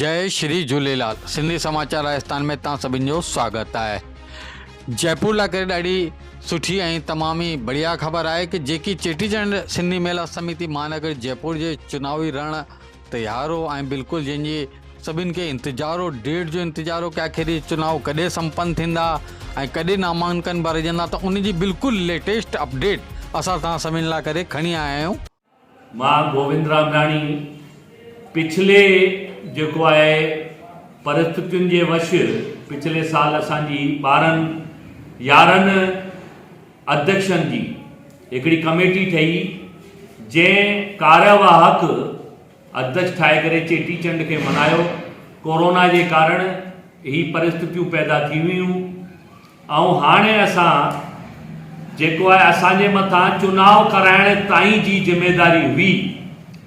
جئي شري جهوليلال سنڌي سماچار راجستان ۾ توهان سڀن جو سواگت آهي جئپور لاء ڪري ڏاڍي سٺي ۽ تمام ئي بڙيا خبر آهي ڪي جيڪي چيٽي چنڊ سنڌي ميلا سميتي مهانگر جئپور جي چناوي رڻ تيار هو ۽ بلڪل جنهن جي سڀن کي انتظار هو ڊيٽ جو انتظار هو ڪي آخر هي چناو ڪڏهن سمپن ٿيندا ۽ ڪڏهن نامانڪن ڀرجندا ته ان جي بلڪل ليٽيسٽ اپڊيٽ اسان توهان سڀن لاء ڪري کڻي آيا آهيون. مان گووند رامداڻي پڇلي جيڪو آهي پرستتين جي وش پڇلي سال اسان جي 12 11 اڌيڪشن جي هڪڙي ڪميٽي ٺهي جنهن ڪاريواهڪ اڌيڪش ٺاهي ڪري چيٽي چنڊ کي منايو ڪورونا جي ڪارڻ هي پرستتيون پيدا ٿي ويون ۽ هاڻي اسان جيڪو آهي اسان جي مٿان چناء ڪرائڻ تائين جي ذميداري هئي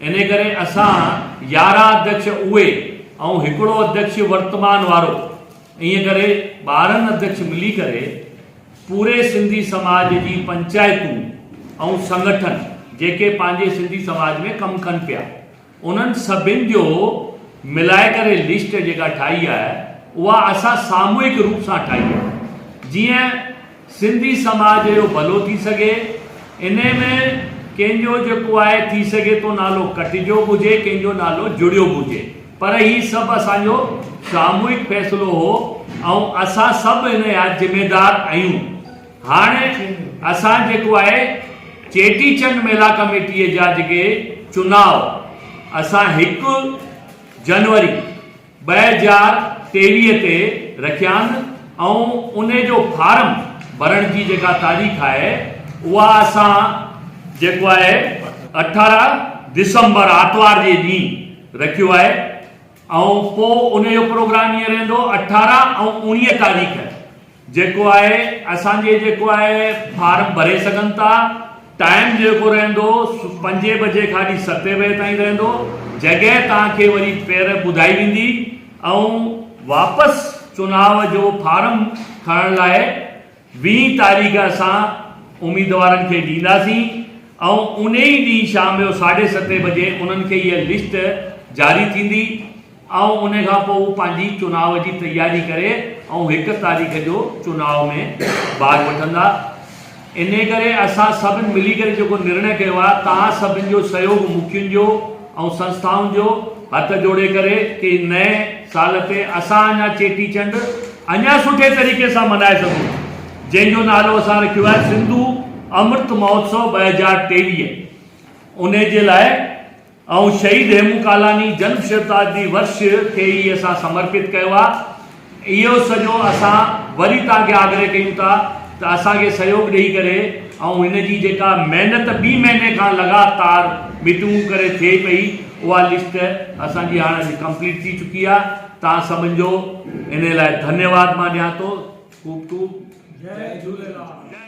انهي ڪري اسان 11 اڌيڪش اهي ۽ هڪڙو اڌيڪش ورتمان وارو ائين ڪري 12 اڌيڪش ملي ڪري پوري سنڌي سماج جي پنچائتون ۽ سنگٺن جيڪي پنهنجي سنڌي سماج ۾ ڪم ڪن پيا انهن سڀن جو ملائي ڪري لسٽ جيڪا ٺاهي آهي اها اسان ساموهڪ روپ سان ٺاهي آهي جيئن سنڌي سماج جو ڀلو ٿي سگهي انهي ۾ ڪنهن جو جيڪو آهي ٿي سگهي ٿو نالو ڪٽجيو به هجي ڪنهن جو نالو جڙيو به هجي پر هي سڀ اسان جو ساموهڪ فيصلو هو ۽ اسان سڀ ان جا ذميدار آهيون. هاڻ اسان جيڪو آهي چيٽي چنڊ ميلا ڪميٽيء جا جيڪي چناء اسان هڪ جنوري 2023 تي رکيا آهن ۽ انهي جو فارم ڀرڻ جي جيڪا تاريخ آهي اها اسان جيڪو آهي 18 ڊسمبر آتوار جي ڏينهن رکيو آهي ۽ پوء انهي جو پروگرام ائين رهندو 18 ۽ 19 تاريخ جيڪو آهي اسان جي جيڪو آهي فارم ڀري سگهن ٿا ٽائيم جيڪو رهندو پنجين بجي کان وٺي ستين بجي تائين رهندو جڳهه توهان کي وري پير ٻڌائي ويندي ۽ واپس چناء جو فارم کڻڻ لاء ويهين تاريخ اسان اميدوارن کي ڏينداسين ۽ انهي ئي ڏينهن شام جو ساڍي ستين بجي انهن کي اها لسٽ جاري ٿيندي. ۽ ان کان پوء هو پنهنجي چناء جي تياري ڪري ۽ هڪ تاريخ جو چناء ۾ ڀاڳ وٺندا. انهي ڪري اسان سڀن ملي ڪري جيڪو نرڻي ڪيو آهي توهان سڀن جو سهيوڳ مکين جو ۽ سنسٿائن جو هٿ جوڙي ڪري ڪي نئين سال تي اسان اڃا چيٽي چنڊ اڃا سٺي طريقي سان منائي سگهون جنهن جو نالو اسان رکيو آهي سنڌو امرت مهوتسو 2023 انهي جي لاء ۽ شهيد هيمون ڪالاني جنم شتابدي ورش کي ئي اسان سمرپت ڪيو آ. اهو سڄو اسان وري توهان کي آگرهه ڪيون ٿا ته اسان کي سهيوڳ ڏئي ڪري ۽ هن جي جيڪا محنت ٻي مهيني کان لڳاتار ميٽنگون ڪري ٿئي پئي اها لسٽ اسان جي هاڻ اڄ ڪمپليٽ ٿي چڪي آ. توهان سڀن جو انهي لاء ڌنيواد مان ڏيان ٿو. خوب خوب جئي جهوليلال.